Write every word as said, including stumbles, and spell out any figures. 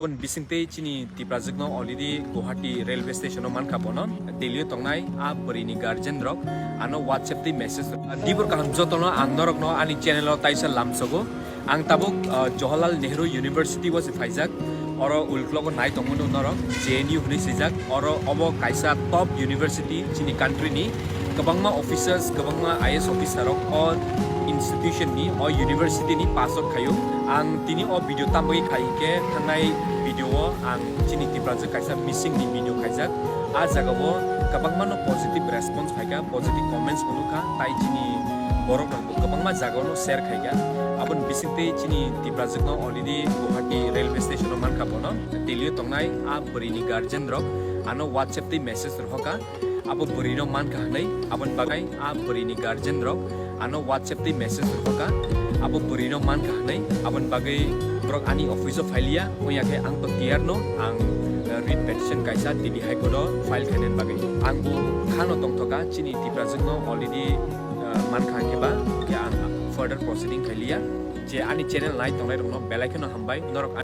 Aboni bisingtwi chini Tiprajwkno already Guwahati railway station-o mankha bono. Delhi-o tongnai a bwrwini guardian rok ano WhatsApp twi message rok. Dibor kaham jotono ang norokno ani channel-o taisa lamsogo. Ang tabuk, ah, Jawaharlal Nehru University-o se phaijak. Oro ulklogo nai tongmano norok J N U hwnwi swijak. Oro obo kaisa top university chini country-ni. Kwbangma officers, kwbangma I A S officer rok o institution ni, o university ni pass out khaio. Ang tini o video tambagwi khai hinkhe thangnai video o ang chini Tiprajwk kaisa missing ni video khaijak. A jaga o kwbangma no positive response phaikha, positive comments bo nukha, tai chini borok rok bo kwbangma jaga o no share khaikha. Aboni bisingtwi chini Tiprajwk no already Guwahati railway station o mankha bono. Delhi o tongnai a bwrwini guardian rok ano WhatsApp twi message rohorkha. Abo bwrwino mankha hwnwi, aboni bagwi a bwrwini guardian rok ano WhatsApp twi message rwkha. Abo bwrwino mankha hwnwi, aboni bagwi borok ani office-o phailiya, wngya khe ang to tiyar no, ang, uh, writ petition kaisa Delhi High Court-o file khainani bagwi. Ang bo khano tongthoka, chini Tiprajwkno already, uh, mankha hwnkhe ba, hwnkhe ang further proceeding khailiya. Je ani channel nai tongnai rokno belai kheno hambai, norok